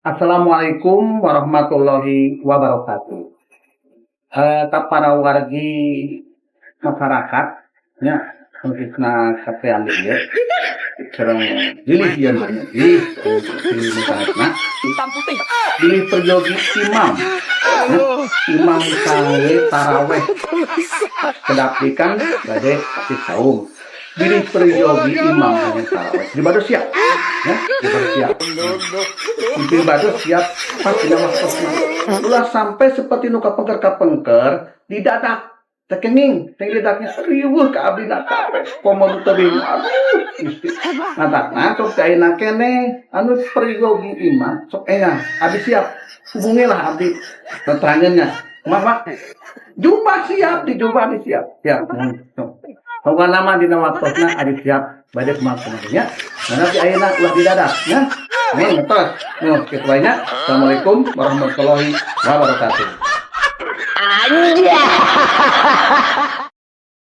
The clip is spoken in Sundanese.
Assalamualaikum warahmatullahi wabarakatuh. Ka para wargi masyarakat nya, khususna kapean di dieu sareng bilih ieu mah nya, bilih di masyarakat, Hitam putih. Bilih peryogi imam ya, imam kangge taraweh kedaptikan bade di saum, bilih peryogi imam kangge taraweh pribados siap ya, pribados siap, pribados siap pas dina waktosna. Ulah sampai seperti nu kapengker kapengker didadak teu kenging teh didadaknya riweuh ka abdi na kabeh, komo nu teu bingung. Aduh Gusti, matakna sok teh ayeuna keneh anu peryogi imam sok enggal, abdi siap, hubungilah abdi keterangannya. Kumaha, Pak? Jubah siap, di jubah abdi siap, siap. Sok pokokna mah dina waktosna abdi siap, bade kumaha kumaha nya. Nah, nanti ayeuna ulah didadak nya. Nih ngetos. Nuh, kitu wae nya. Assalamualaikum warahmatullahi wabarakatuh. Anjay.